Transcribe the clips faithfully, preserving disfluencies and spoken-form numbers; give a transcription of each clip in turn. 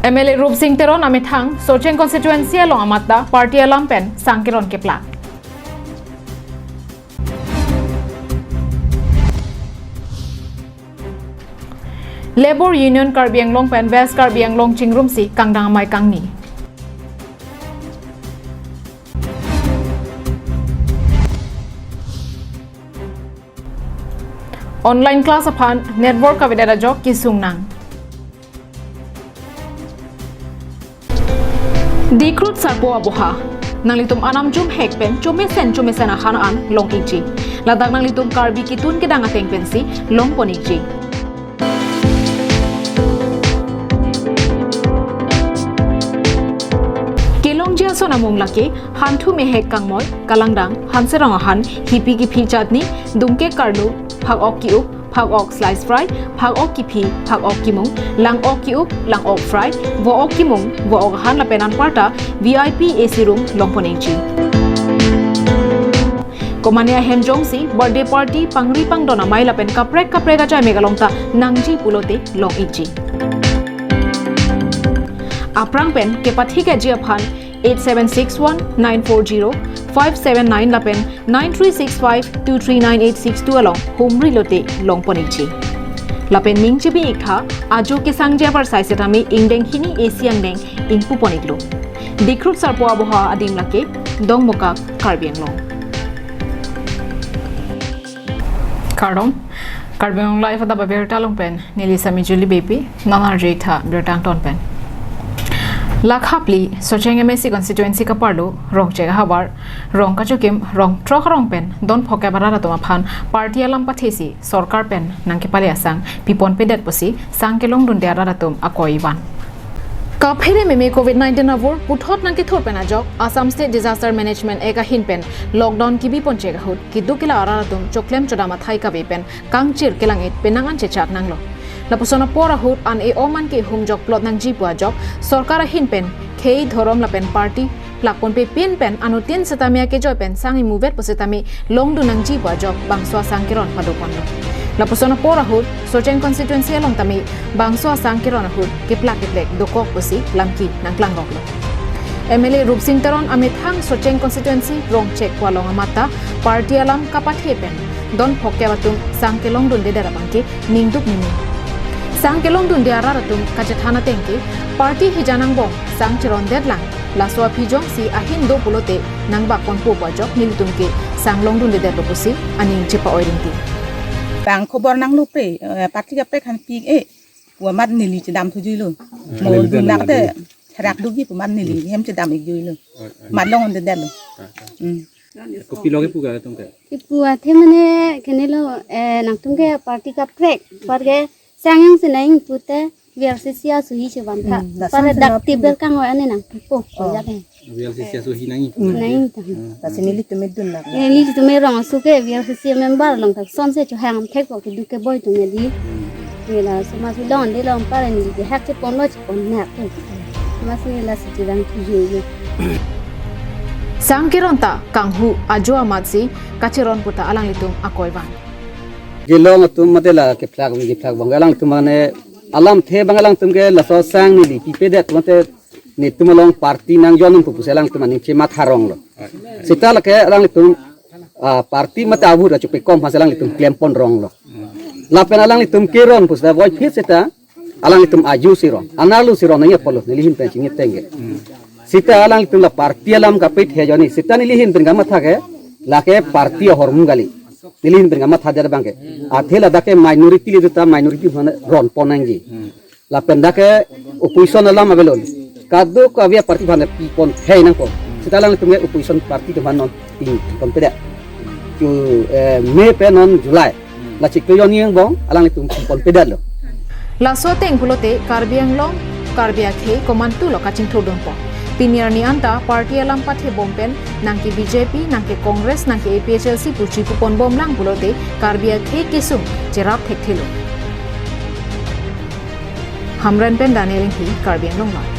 M L A Rupsing Teron amethang Socheng constituency along amat ta party alam pen sang keron keplak. Labour Union Karbi Anglong pen West Karbi Anglong chingrumsi kangdang amei kangni. Online class aphan network kavedet ajok kesung nang. Dikrut Sarpo Aboha, nanglitum anam jumhek pen chomesen chomesen ahan an long-ikji. Ladak nanglitum Karbi kitun kedang ateng pensi longpon-ikji. Kelongji ason amung lake Hanthu Mehek Kangmoi, Kalangdang, Hanserong ahan, hipi kiphi chutney, dungke karlu, phak-ok ki-up, phak-ok slice fry, phak-ok kiphi, phak-ok kimung, lang-ok ki-up, lang-ok fry, vo-ok kimung, vo-ok ahan lapen anparta V I P A C room longpon-ikji. Komane ahem jongsi birthday party, pangri pangdon amei lapen kaprek kaprek ajai mek along ta nangji pulote long-ikji. Aphrang pen kepathikji aphan eight seven six one nine four zero five seven nine lapen nine three six five two three nine eight six two along humri lote longpon-ikji. Lapen ning chibi-iktha, ajo kesangji apor sai setame ingdeng hini A C angdeng ingpupon-iklo. Dikrut Sarpo Aboha adim lake Dongmukak, Karbi Anglong. Kardom, Karbi Anglong Live adap abirta along pen neli Sami Julie Beypi, non arje-iktha birta angton pen. Lakha phli Socheng M A C constituency kaparlo Rongchek ahavar, rong kachokim rong throk arong pen don phokep arat atum aphan party alam pathesi sorkar pen nangkepale asang piponpedet pusi sang kelongdunde arat atum akoi van. Kaphere meme Covid nineteen avur puthot nangkethur pen ajok Assam State Disaster Management Act ahin pen lockdown kibiponchek ahut keduk kela arat atum choklem chodam athai kave pen kangchir kelang-et penang an chechak nanglo. Lapuson apor ahut an e-om an ke humjok plot nangji pu ajok sorkar ahin pen khei dhorom lapen party plakponpe pin pen anuttin setame akejoi pen sang imuvet pu setame longdun nangji pu ajok bangso asang keron padoponlo. Lapuson apor ahut Socheng constituency along tame bangso asang keron ahut keplak keplek dokok pusi lamki nangklangroklo. M L A Rupsing Teron amethang Socheng constituency Rongchek pu along amat ta party alam kapathe pen don phokep atum sang kelongdundedet abang ke ningduk nini. Sang kelongdunde arat atum kachethan ateng ke party hijan angbong sang cherondetlang, laso aphi jongsi ahin do pulote nangbak ponpo pu ajok nelitum ke sang longdundedetlo pusi aning chepa-oi rinti. Bang khobor nanglo pre, eh, party kaprek aphan pik-e, pu amat neli chedam thujuilo. Mo dunlak te therak doji pu amat neli hem chedam-ikjuilo. Mat longdundedetlo. Hmm. Kopi lo kepu ka atum ke? Kepu athe mane kenelo, eh, nangtum ke party kaprek, apar ke sang jongsi nangji pute V R C C asuhi chevantha. Hmm, apar lason dak table kangoi ane nangpupo. Oh. Ojak he. V R C C asuhi nangji. Hmm. Nangji ta. Hmm. Lasi nelitum dunlak. Eh, nelitum rong asu ke V R C C member along ta sonse chohang thekpo keduk keboi atum di. Hmm. Nela somasi longde long apar neli ke hak cheponlo cheponnak. Somasi lasi chevang thujuilo. Sang keron ta kanghu ajo amatsi kacheron puta alanglitum akoi van. Kelong atum mate la kephlak keplak abang alangtum mane alamthe abang alangtum ke laso sang neli pipedet mate netum along party nangjoin pusi alangtum aning chematha ronglo. Seta lake alangtum, ah, party mate avur achupe kom aphan si alanglitum klempon ronglo. Lapen alanglitum keron pusi avoid phit seta alanglitum aju si rong, anerlo si rong nangji apotlo, neli ahin pen chingit tengke. Seta alanglitum la party alam kapathe ajoine, seta neli ahin pen kamatha ke, lake party ahormu kali. Neli ahin pen kamathadet abang ke. Athe ladak ke minority le ta minority aphan ronpon nangji. Lapen dak ke opposition alam avelon. Kadokave aparty aphan piponthei nangpo. Seta alanglitum ke opposition party atum aphan non ping ponpedet. Chu, eh, May pen non July. La chiklo jonni angbong alanglitum ponpedetlo. Laso ateng pulote Karbi Anglong, Karbi akhei komantulo kachingthurdunpo. Pini arni anta party alam pathebom pen nangke B J P, nangke Congress, nangke A P H L C pu chipuponbomlang pulote Karbi akhei kesung cherap thekthelo. Hamren pen Daniel Inghi, Karbi Anglong Live.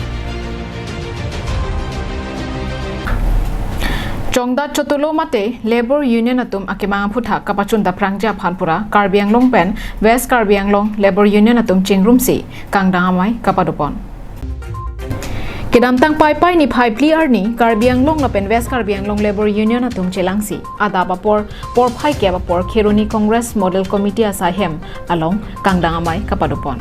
Chongdat chotulo mate Labour Union atum akemang aphuthak kapachun daphrangji aphan pura Karbi Anglong pen West Karbi Anglong Labour Union atum chingrumsi kangdang amei kapadopon. Kedamtang Paipai niphai phli arni Karbi Anglong lapen West Karbi Anglong Labour Union atum chelangsi adap apor porphai kep apor Kheroni Congress Model Committee asai hem along kangdang amei kapadopon.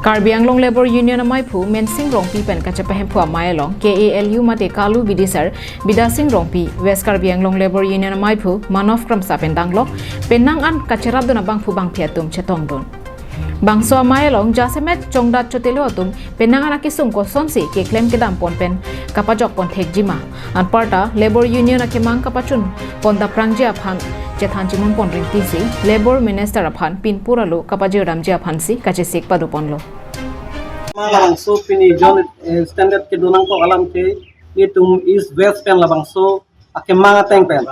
Karbi Anglong Labour Union ameiphu Mensing Rongpi pen kachepahemphu amei along K A L U mate KALU bidisar Bidasing Rongpi, West Karbi Anglong Labour Union ameiphu Manov Kramsa pen danglok penang an kacherapdun abangphu bangphi atum chetongdun. Bangso amei along jasemet chongdat chotelo atum penang an akesung kosonsi keklem kedam pon pen kapajok pon thekjima. Anparta Labour Union akemang kapachun pon daprangji aphan chethan chimun pon ringtisi Labour Minister aphan pinpur alo kapajirdamji aphansi kachesik padoponlo. Labangso pini Joint, eh, Standard kedo nangkok alam ke itum East West pen labangso akemang ateng pen.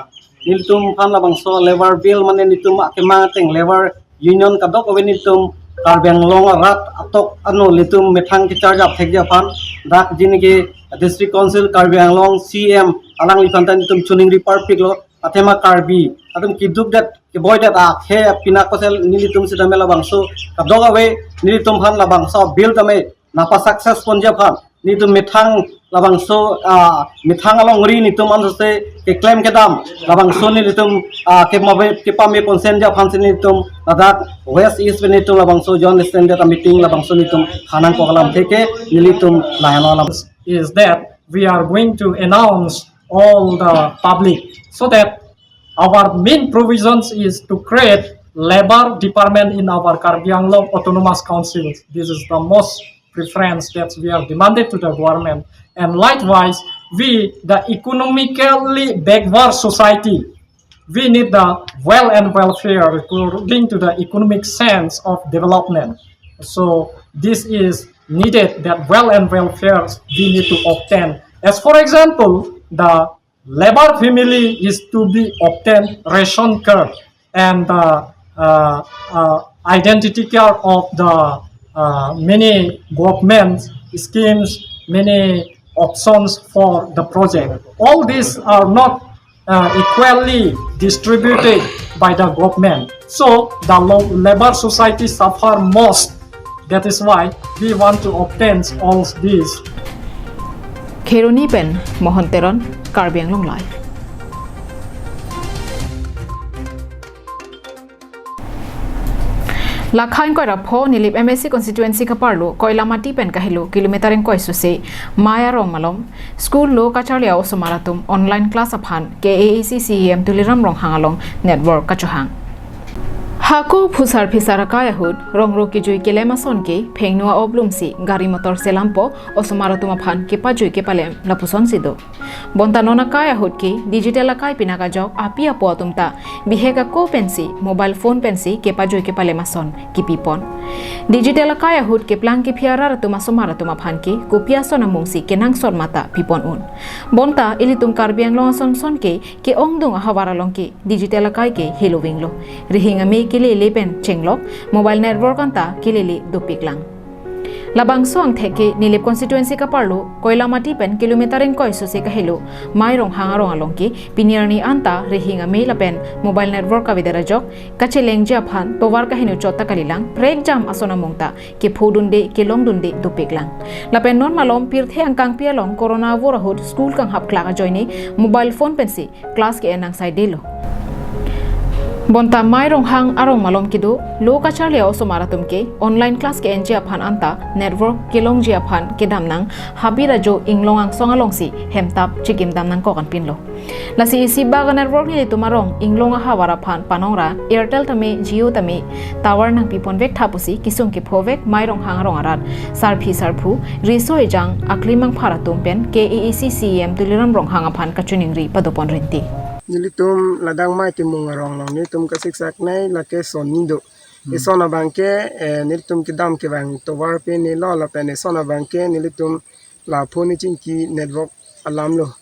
Nelitum aphan labangso Labour Bill mane nelitum akemang ateng Labour Union kadokave nelitum Karbi Anglong arat atok ano nelitum methang kecharjap thekji aphan dak jini ke District Council Karbi Anglong C M alangliphan ta nelitum choningri parpiklo athema Karbi atum keduk det keboi det akhei pina kosel nelitum sitame labangso kadokave nelitum aphan labangso bill tame napa success ponji aphan nelitum methang labangso, ah, methang alongri nelitum ansose keklem kedam labangso nelitum, ah, kepame kepame ponsenji aphansi nelitum ladak West East pen nelitum labangso Joint Standard meeting labangso nelitum than nangkok alam theke nelitum laheno alam. Is that we are going to announce all the public so that our main provisions is to create labor department in our Karbi Anglong Autonomous Council. This is the most preference that we have demanded to the government. And likewise, we, the economically backward society, we need the wealth and welfare according to the economic sense of development. So this is needed that wealth and welfare we need to obtain. As for example, the labor family is to be obtained ration card and uh, uh, uh, identity card of the uh, many government schemes, many options for the project. All these are not uh, equally distributed by the government. So the lo- labor society suffer most. That is why we want to obtain all these. Kheroni pen Mohon Teron, Karbi Anglong Live. Lakha ingkoi ra pho Nilip M A C constituency kaparlo Koilamati pen kahelo kilometer ingkoi sose mei arong malom school lo kacharli a-osomar atum online class aphan K A A C C E M Tuliram Ronghang along network kachohang. Hako phusar phisar akai ahut rongro kejui kelem ason ke phengno a-oblumsi gari motor selampo osomar atum aphan kepajui kepalem lapusonsi do. Bonta non akai ahut ke digital akai pinak ajok api apo atum ta bihek ako pensi mobile phone pensi kepajui kepalem ason kipipon. Digital akai ahut keplang kephi arat atum asomar atum aphan ke kopi ason amungsi kenangsot mata pipon un. Bonta ilitum Karbi Anglong ason son ke ke-ongdung ahavar along ke digital akai ke helovinglo. Rihing amei kelele pen chenglok mobile network anta kelele dopiklang. Labangso angthek ke Nilip constituency kaparlo Koilamati pen kilometer ingkoi sose kahelo Mei Ronghang arong along ke pini arni anta rihing amei lapen mobile network kavedet ajok kachelengji aphan tovar kaheno chot ta kalilang prekjam ason amung ta kephodunde kelongdunde dopiklang. Lapen non malom pirthe angkangpi along corona avur ahut school kanghap klak ajoine mobile phone pensi class ke-en nangsaidelo. Bonta Mei Ronghang arong malom kedo lo kacharli a-osomar atum ke online class ke-enji aphan anta network kelongji aphan kedam nang habir ajo inglong angsong alongsi hemtap chikimdam nangkok anpinlo. Lasi isi bak a-network nelitum arong inglong ahavar aphan panong ra Airtel tame Jio tame tower nangpipon vek tha pusi kesung kephovek Mei Ronghang arong arat sarpi sarpo riso ejang akli mangphar atum pen K A A C C E M Tuliram Ronghang aphan kachiningri padopon rinti. Nelitum ladak Mei Timung arong along nelitum kasiksak nei lake son ni do. Hmm. Eson abang ke, eh, nelitum kedam kevang tovar pen nelo lapen eson abang ke nelitum la phone ni chingki network alamlo.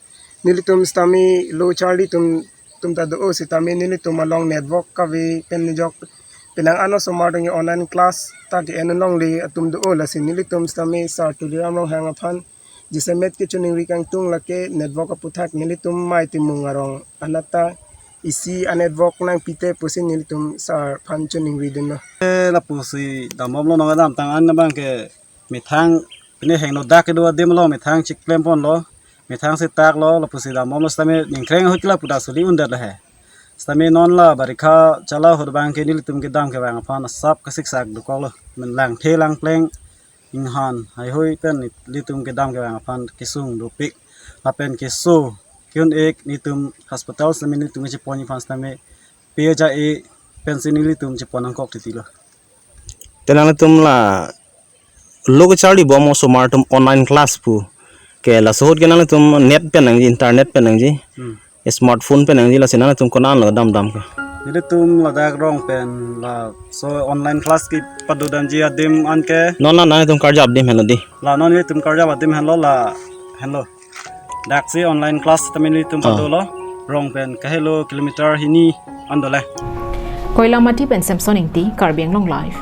Nelitum sitame lo charli atum atum ta do-o sitame nelitum along network kave pen jok penang ano osomar atum online class ta ke-en longle atum do-o lasi nelitum sitame Sir Tuliram Ronghang aphan jasemet kechiningri kangtung lake network aputhak nelitum Mei Timung arong anat ta isi a-network nangpite pusi nelitum sir aphan chiningri dunlo. Eh, lapusi damlo non kedamtang an abang ke methang Pini hingno dak kedo adim lo, methang chiklemponlo, methang si taklo, lapusi dambomlo, sitame ningkreng ahut ke lapu ta suli undet lo he. Sitame non la barikha chala ahut abang ke nelitum kedam kevang aphan asap kasiksak dokoklo. Men langthe langpleng inghan haihui pen nelitum kedam kevang aphan kesung dopik. Lapen keso ke-un-ik nelitum hospital sitame nelitum kechepon aphan sitame P H I A pensi nelitum chepon nangkok titi lo. Te nangtum la lo kecharli bom osomar atum online class pu. Ke laso ahut ke nangtum net pen nangji, internet pen nangji, Hmm. smartphone pen nangji, lasi nangtum konat lo damdam ke? Nelitum ladak rong pen laso online class kepadodamji adim an ke. Non la nangtum karjap adim henlo dei. La non nelitum karjap adim henlo la henlo. Daksi online class sitame nelitum Ah. padolo, rong pen kahelo kilometer hini an dole. Koilamati pen Samson Ingti, Karbi Anglong Live.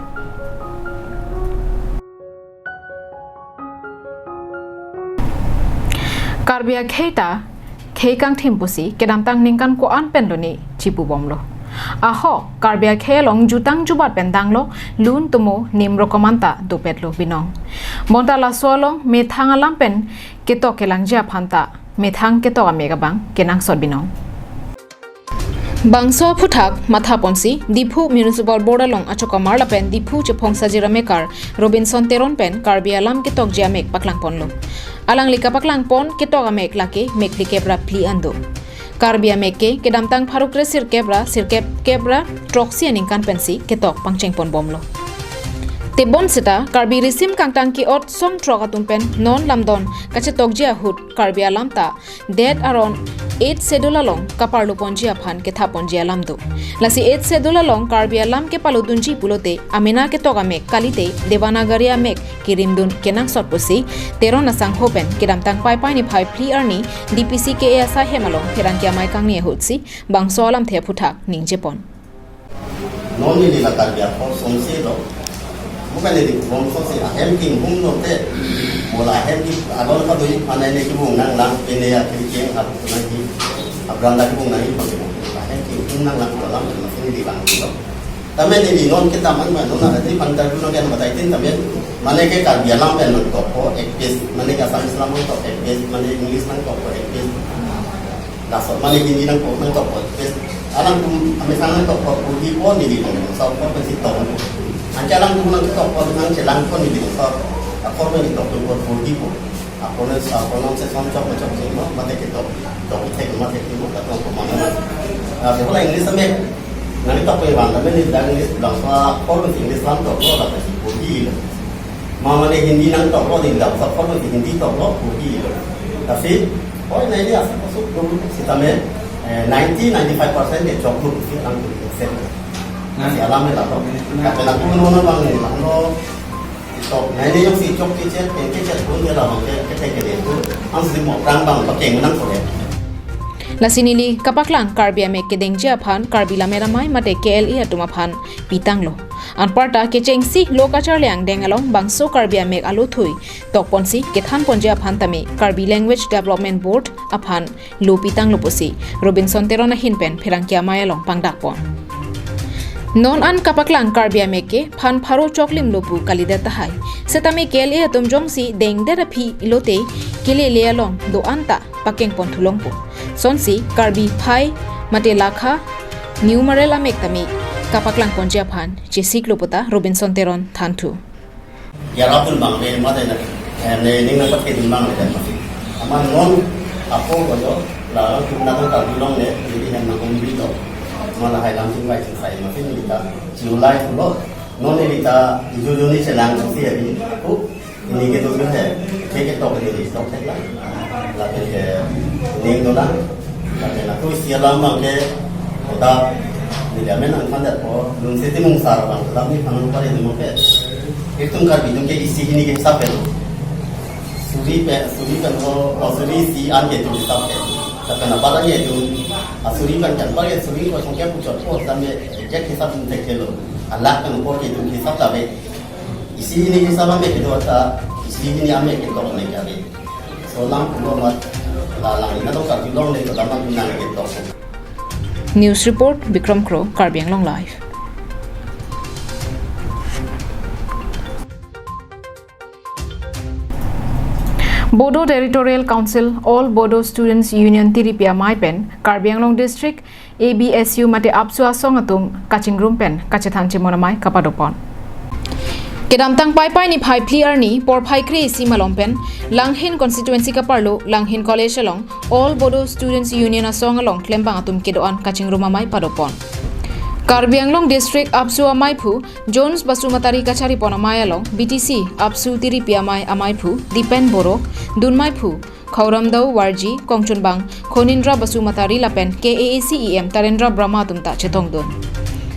Karbi akhei ta khei kangthim pusi kedamtang ningkan ko-an pen lone chipubomlo. Ahok Karbi akhei along jutang jubat pen danglo, lun tomo nim rokom anta dopetlo binong. Bonta laso along methang alam pen ketok kelangji aphan ta methang ketok amek abang kenangsot binong. Bangso aphuthak mathaponsi Diphu Municipal Board along achokamar lapen Diphu Chephong Sajir amekar Robinson Teron pen Karbi alam ketokji amek paklangponlo. Alangli kapaklangpon ketok amek lake mek phlikep ra phli an do. Karbi amek ke kedamtang pharo kresirkep ra sirkep kep ra throksi aningkan pensi ketok pangchengponbomlo. Tebon seta Karbi risim kangtang ke-ot songthrok atum pen non lamdon kachetokji ahut Karbi alam ta det aron Eighth Schedule along kaparloponji aphan kethapponji alam do. Lasi Eighth Schedule along Karbi alam kepalodunji pulote amena ketok amek kalite Devanagari amek kerimdun kenangsot pusi Teron asangho pen kedamtang Paipai niphai phli arni D P C K A asai hem along pherangke amei kangni ahutsi bangso alamthe aphuthak ningjepon. Non neli la Karbi akhor songse lo. Bukan neli bom songse ahem king hum lo te. Mola ahem king alon ka doi panai ne kibung nanglang pene ya kiri king hap kunang ki. Abrang lagi bung nang ipo kibung. Ahem king hum nanglang ko alam pen masih neli lang lo. Tame neli non kita man man non ada di pantai dulu kan batai tin tame. Mane ke Karbi alam pen nangtokpo ek page. Mane ke Assamese alam nangtokpo ek page. Mane English nangtokpo ek page. Laso mane Hindi nangkok nangtokpo. Pes, alangtum amethang nangtokpo purhipo neli bangso akhor pensi tong. Anke alangtum nangtokpo nangchelangpo neli bangso akhor pensi tokpo purhipo. Akhor nang, akhor nang se son chok chok chok mo mate ketok. Tok thek mate thek mo katokpo mane. Ah, sekolah English tame nangtokpo bang tame neli dak English bangso akhor pensi English alam tokpo lapensi purhilo. Ma mane Hindi nangtoklo dei, bangso akhor pensi Hindi toklo, purhilo. Lasi, oi, nai ni asap asuk dulu sitame, eh, ninety, ninety-five percent ke choklo si alangtum accept. Nang- Si alam ni lato. Nang- Tapi lapu nono bang ni, lapu no, tok, nai ni jongsi chok kechet, kechet pun dia labang ke, kechet ke dia tu, ang si mo prang bang, pakai menang ko dia. Lasi neli kapaklang Karbi amek kedengji aphan Karbi Lammet Amei mate K L A atum aphan pitanglo. Anparta kechengsi lo kacharli angdeng along bangso Karbi amek alothui tokponsi kethanponji aphan tame Karbi Language Development Board aphan lo pitanglo pusi Robinson Teron ahin pen pherangke amei along pangdakpon. Non an kapaklang Karbi amek ke phan pharo choklim lo pu kalidet tahai. Setame K L A atum jongsi dengdet aphi lote K L A along do-an ta pakengpon thulongpo. Sonsi Karbi phai mate lakha numeral amek tame kapaklangponji aphan chesiklo puta Robinson Teron thanthu. Yarapun bang be mate na, eh, ne ning na patke dun bang le masi. Aman non apo ko jo la tum na ta bilong le, jadi hem na kum bi to. Mala hai lam tum bai sai masi ni ta. July lo non ni ta ijo jo ni chelang si ya ni. Ko Ini ke tu he, ke ke tok ini di tok thek la. Lapen ke ning dolang. Lapen aku isi alam bang ke kota ni dia men angkan dak po, lun siti mungsar bang, tetapi panu pare di mo ke. Itum Karbi itum ke isi hini ke hisap ya. Suri pe, suri pe mo, oh, suri si an ke tu hisap ke. Lapen apa lagi itu, ah, suri kan kan pare suri ko songke puchot po, sampai ejek hisap ni thek lo. Alak kan po ke tu hisap tapi Isi hini ke sama me kedo ata, isi hini ame ketok me kari. Solang pulo mat, la lang ina to Karbi Anglong le to damat ina ketok. News report, Bikram Kro, Karbi Anglong Live. Bodo Territorial Council, All Bodo Students Union Tiripi Amei pen Karbi Anglong District A B S U mate ABSU asong atum kachingrum pen kachethan chimon amei kapadopon. Kedamtang Paipai niphai phli arni porphai kre-isi malom pen Langhin constituency kaparlo Langhin College along All Bodo Students Union asong along klembang atum kedo-an kachingrum amei padopon. Karbi Anglong District ABSU ameiphu Jones Basumatary kacharipon amei along B T C ABSU Tiripi Amei ameiphu Dipen Borok, dunmeiphu Khauramdao Warji, kongchunbang Khonindra Basumatary lapen K A A C E M Tarendra Brahma atum ta chetongdun.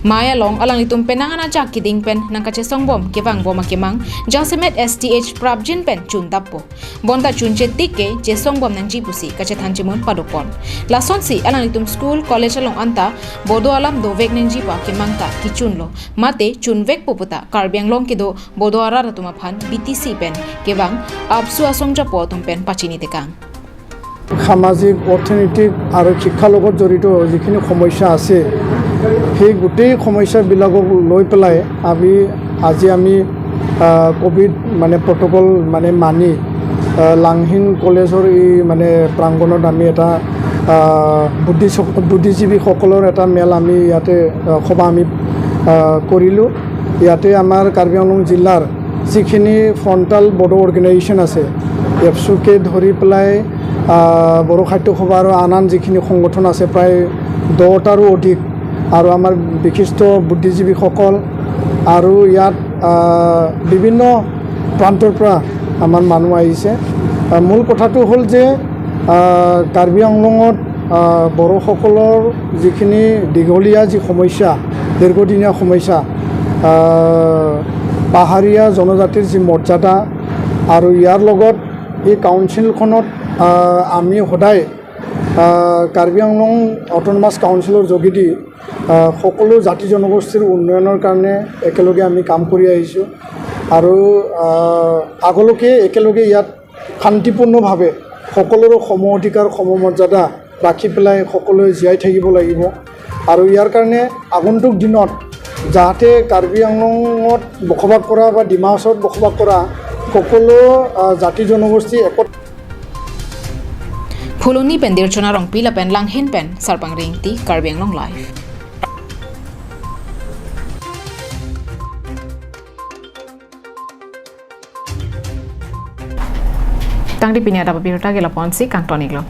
Mei along alanglitum penang an ajak kiding pen nangkachesongbom kevangbom akemang jasemet S T H prapjin pen chundappo. Bonta chunche tik ke chesongbom nangji pusi kachethan chimon padopon. Lasonsi alanglitum school college along anta Bodo alam dovek nangji pu akemang ta kechunlo. Mate chunvekpo puta Karbi Anglong kedo Bodo arat atum aphan B T C pen kevang ABSU asong japo atum pen pachini tekang. সামাজিক, অৰ্থনৈতিক আৰু শিক্ষাৰ লগত জড়িত যিখিনি সমস্যা আছে, সেই গোটেই সমস্যাবিলাকক লৈ পেলাই আমি আজি আমি, আহ, কোভিড মানে প্ৰট'কল মানে মানি, আহ, লাংহিন কলেজৰ এই মানে প্ৰাংগণত আমি এটা, আহ, বুদ্ধিচ-, বুদ্ধিজীৱীসকলৰ এটা মেল আমি ইয়াতে, আহ, সভা আমি, আহ, কৰিলোঁ। ইয়াতে আমাৰ কাৰ্বি আংলং জিলাৰ যিখিনি ফ্ৰণ্টেল বড়ো অৰ্গেনাইজেশ্যন আছে, এপচুকে ধৰি পেলাই, আহ, বড়ো সাহিত্য সভা আৰু আন আন যিখিনি সংগঠন আছে, প্ৰায় দহটাৰো অধিক, আৰু আমাৰ বিশিষ্ট বুদ্ধিজীৱীসকল আৰু ইয়াত, আহ, বিভিন্ন প্ৰান্তৰ পৰা আমাৰ মানুহ আহিছে। আহ, মূল কথাটো হ'ল যে, আহ, কাৰ্বি আংলঙত, আহ, বড়োসকলৰ যিখিনি দীঘলীয়া যি সমস্যা, দীৰ্ঘদিনীয়া সমস্যা, আহ, পাহাৰীয়া জনজাতিৰ যি মৰ্যাদা আৰু ইয়াৰ লগত এই কাউন্সিলখনত, আহ, আমি সদায়, আহ, কাৰ্বি আংলং অট'নমাছ কাউন্সিলৰ যোগেদি, আহ, সকলো জাতি জনগোষ্ঠীৰ উন্নয়নৰ কাৰণে একেলগে আমি কাম কৰি আহিছোঁ আৰু, আহ, আগলৈকে একেলগে ইয়াত শান্তিপূৰ্ণভাৱে সকলোৰে সম অধিকাৰ, সম মৰ্যাদা ৰাখি পেলাই সকলোৱে জীয়াই থাকিব লাগিব। আৰু ইয়াৰ কাৰণে আগন্তুক দিনত যাতে কাৰ্বি আংলঙত বসবাস কৰা বা ডিমা হাছাওত বসবাস কৰা সকলো, আহ, জাতি জনগোষ্ঠী একত Phuloni pen Dirchona Rongpi lapen Langhin pen Sarpang Ringti, Karbi Anglong Live. Tangte pini adap abirta ke lapu-ansi kangton-iklo.